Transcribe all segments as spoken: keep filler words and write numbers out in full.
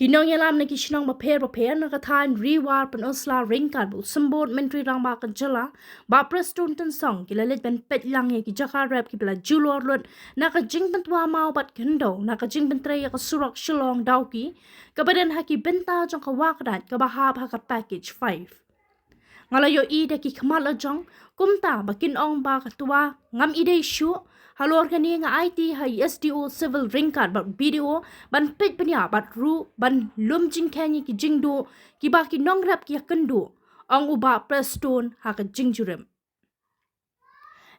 Ki nongïalam na ki shnong bapher bapher na ka thaiñ Ri War Peninsula ryngkat bad u Symbud Myntri Rangbah ka jylla, Bah Prestone Tynsong, ki la leit ban peit lang ïa ki jaka rep kiba la julor lut na ka jingpyntwa maw bad khyndew na ka jingpyntrei ïa ka surok Shillong Dawki, kaba don ha ki bynta jong ka Wah Kdaid kaba hap ha ka Package five. Nga la ïohi da ki khmat la jong, kumta ba kin ong ba ka twa ngam i dei shuh. Halor kane nga aiti ha i S D O Civil ryngkat bad B D O ban peit bniah bad ruh ban lum jingkheiñ ïa ki jingduh kiba ki nongrep ki ïakynduh, ong u Bah Prestone ha ka jingjurip.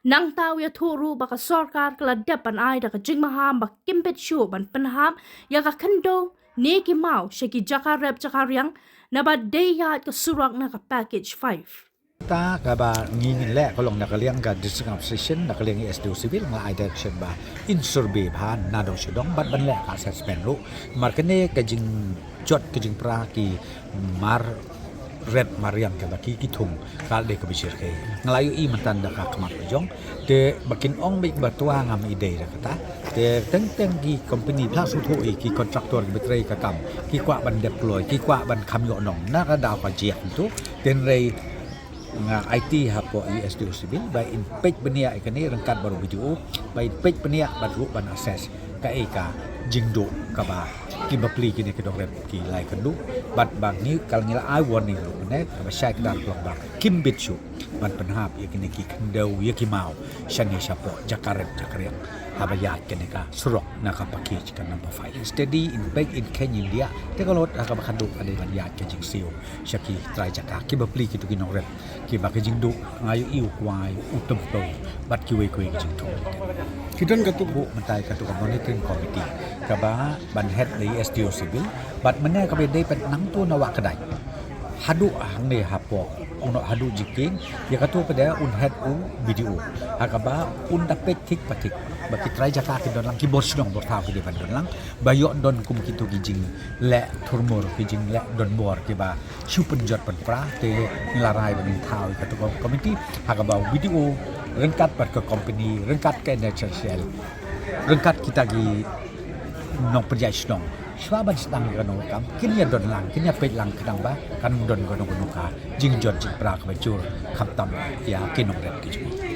Nangta u ïathuh ruh ba ka sorkar ka la dep ban ai da ka jingmaham ba kim bit shuh ban pynhap ïa ka khyndew ne ki maw sha ki jaka rep jaka riang, naba dei ïaid ka surok na ka Package five. Ta kaba ngi ngin leh ka long na ka liang ka District Administration, na ka liang i S D O Civil, nga ai direction ba in survey bha na dong sha dong bad ban leh ka assessment ruh. Namar kane ka jingjot ka jingpra ki mar rep mar riang kaba ki ki thung ka dei kaba shyrkhei. Nga la ïohi mynta da ka khmat la jong. Te ba kin ong ba i ba twa ngam i dei da kata. Te teng teng ki company, phla shu thuh i ki contractor kiba trei ka kam, ki kwah ban dep kloi, ki kwah ban kham ïoh nong na ka daw ka jiak tu. Te hynrei nga aiti hapoh i S D O Civil ba in peit bniah ïa kane ryngkat bad u B D O, ba in peit bniah bad ruh ban assess kaei ka jingduh kaba ki bapli kine ki nongrep ki la ïakynduh. Bad ba ngi, ka la ngi la ai warning ruh kane kaba shai kdar ka long ba kim bit shuh ban pynhap ïa kine ki khyndew ïa ki maw shane shapoh jaka rep jaka riang haba ïaid kane ka surok na ka Package ka number five. Steady in peit in kheiñ in diah, te ka lot ha kaba khadduh ka dei ban ïaid ka jingsiew sha ki trai jaka ki bapli kito ki nongrep kiba ka jingduh nga ïohi u kwai, u tympew bad kiwei kiwei ki jingthung. Ki don katu, buh mynta katu ka monitoring committee kaba ban head da i S D O Civil bad mynne kaba dei pat nangtu na Wah Kdaid haduh hangne hapoh u noh haduh jingkieng, ïa katu pat un head u B D O. Ha kaba un da peit thik pa thik ba ki trai jaka ki don lang, ki bor shnong bor thaw ki dei ban don lang, ba ïoh don kum kito ki jingleh thurmur, ki jingleh donbor kiba shu pynjot pynpra. Te ngi la rai ba ngin thaw ïa katu ka committee ha kaba u B D O ryngkat bad ka company, ryngkat ka N H I D C L, ryngkat kita ki nongpynïaid shnong, shuwa ban sdang ïa kano ka kam, kin ïa don lang, kin ïa peit lang khnang ba kan don kano kano ka jingjot jingpra kaba jur khamtam ïa ki nongrep ki jong ngi.